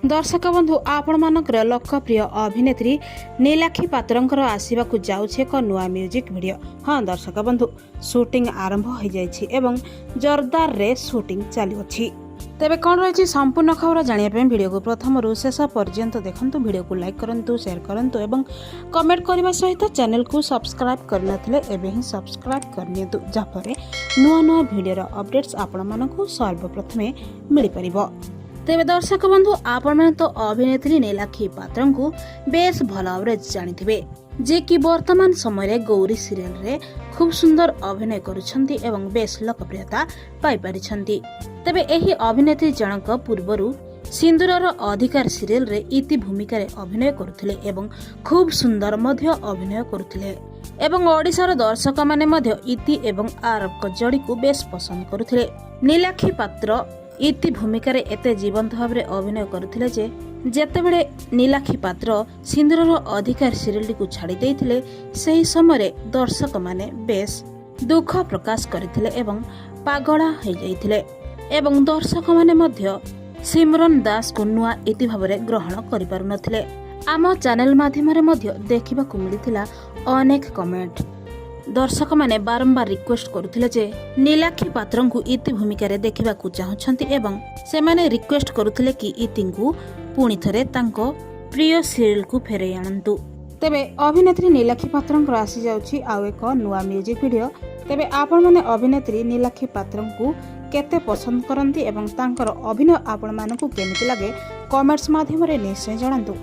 ଦର୍ଶକ ବନ୍ଧୁ, ଆପଣମାନଙ୍କର ଲୋକପ୍ରିୟ ଅଭିନେତ୍ରୀ ନୀଲାକ୍ଷୀ ପାତ୍ରଙ୍କର ଆସିବାକୁ ଯାଉଛି ଏକ ନୂଆ ମ୍ୟୁଜିକ୍ ଭିଡ଼ିଓ। ହଁ ଦର୍ଶକ ବନ୍ଧୁ, ସୁଟିଂ ଆରମ୍ଭ ହୋଇଯାଇଛି ଏବଂ ଜୋରଦାରରେ ସୁଟିଂ ଚାଲୁଅଛି। ତେବେ କ'ଣ ରହିଛି ସମ୍ପୂର୍ଣ୍ଣ ଖବର ଜାଣିବା ପାଇଁ ଭିଡ଼ିଓକୁ ପ୍ରଥମରୁ ଶେଷ ପର୍ଯ୍ୟନ୍ତ ଦେଖନ୍ତୁ। ଭିଡ଼ିଓକୁ ଲାଇକ୍ କରନ୍ତୁ, ସେୟାର କରନ୍ତୁ ଏବଂ କମେଣ୍ଟ କରିବା ସହିତ ଚ୍ୟାନେଲକୁ ସବସ୍କ୍ରାଇବ୍ କରିନଥିଲେ ଏବେ ହିଁ ସବସ୍କ୍ରାଇବ୍ କରିନିଅନ୍ତୁ, ଯାହାଫଳରେ ନୂଆ ନୂଆ ଭିଡ଼ିଓର ଅପଡେଟ୍ସ ଆପଣମାନଙ୍କୁ ସର୍ବପ୍ରଥମେ ମିଳିପାରିବ। ତେବେ ଦର୍ଶକ ବନ୍ଧୁ, ଆପଣମାନେ ତ ଅଭିନେତ୍ରୀ ନୀଲାକ୍ଷୀ ପାତ୍ରଙ୍କୁ ବେଶ ଭଲ ଭାବରେ ଜାଣିଥିବେ, ଯେ କି ବର୍ତ୍ତମାନ ସମୟରେ ଗୌରୀ ସିରିଏଲରେ ଖୁବ୍ ସୁନ୍ଦର ଅଭିନୟ କରୁଛନ୍ତି ଏବଂ ବେଶ ଲୋକପ୍ରିୟତା ପାଇପାରିଛନ୍ତି। ତେବେ ଏହି ଅଭିନେତ୍ରୀ ଜଣକ ପୂର୍ବରୁ ସିନ୍ଦୁରର ଅଧିକାର ସିରିଏଲରେ ଇତି ଭୂମିକାରେ ଅଭିନୟ କରୁଥିଲେ ଏବଂ ଖୁବ୍ ସୁନ୍ଦର ମଧ୍ୟ ଅଭିନୟ କରୁଥିଲେ ଏବଂ ଓଡ଼ିଶାର ଦର୍ଶକମାନେ ମଧ୍ୟ ଇତି ଏବଂ ଆରବଙ୍କ ଯୋଡ଼ିକୁ ବେଶ ପସନ୍ଦ କରୁଥିଲେ। ନୀଲାକ୍ଷୀ ପାତ୍ର ଇତି ଭୂମିକାରେ ଏତେ ଜୀବନ୍ତ ଭାବରେ ଅଭିନୟ କରୁଥିଲେ ଯେ ଯେତେବେଳେ ନୀଲାକ୍ଷୀ ପାତ୍ର ସିନ୍ଦୁରର ଅଧିକାର ସିରିଏଲଟିକୁ ଛାଡ଼ି ଦେଇଥିଲେ, ସେହି ସମୟରେ ଦର୍ଶକମାନେ ବେଶ ଦୁଃଖ ପ୍ରକାଶ କରିଥିଲେ ଏବଂ ପାଗଳା ହୋଇଯାଇଥିଲେ ଏବଂ ଦର୍ଶକମାନେ ମଧ୍ୟ ସିମରନ ଦାସକୁ ନୂଆ ଇତି ଭାବରେ ଗ୍ରହଣ କରିପାରୁନଥିଲେ। ଆମ ଚ୍ୟାନେଲ ମାଧ୍ୟମରେ ମଧ୍ୟ ଦେଖିବାକୁ ମିଳିଥିଲା ଅନେକ କମେଣ୍ଟ। ଦର୍ଶକମାନେ ବାରମ୍ବାର ରିକ୍ୱେଷ୍ଟ କରୁଥିଲେ ଯେ ନୀଲାକ୍ଷୀ ପାତ୍ରଙ୍କୁ ଇତି ଭୂମିକାରେ ଦେଖିବାକୁ ଚାହୁଁଛନ୍ତି ଏବଂ ସେମାନେ ରିକ୍ୱେଷ୍ଟ କରୁଥିଲେ କି ଇତିଙ୍କୁ ପୁଣି ଥରେ ତାଙ୍କ ପ୍ରିୟ ସିରିଏଲକୁ ଫେରାଇ ଆଣନ୍ତୁ। ତେବେ ଅଭିନେତ୍ରୀ ନୀଲାକ୍ଷୀ ପାତ୍ରଙ୍କର ଆସିଯାଉଛି ଆଉ ଏକ ନୂଆ ମ୍ୟୁଜିକ୍ ଭିଡ଼ିଓ। ତେବେ ଆପଣମାନେ ଅଭିନେତ୍ରୀ ନୀଲାକ୍ଷୀ ପାତ୍ରଙ୍କୁ କେତେ ପସନ୍ଦ କରନ୍ତି ଏବଂ ତାଙ୍କର ଅଭିନୟ ଆପଣମାନଙ୍କୁ କେମିତି ଲାଗେ, କମେଣ୍ଟସ୍ ମାଧ୍ୟମରେ ନିଶ୍ଚୟ ଜଣାନ୍ତୁ।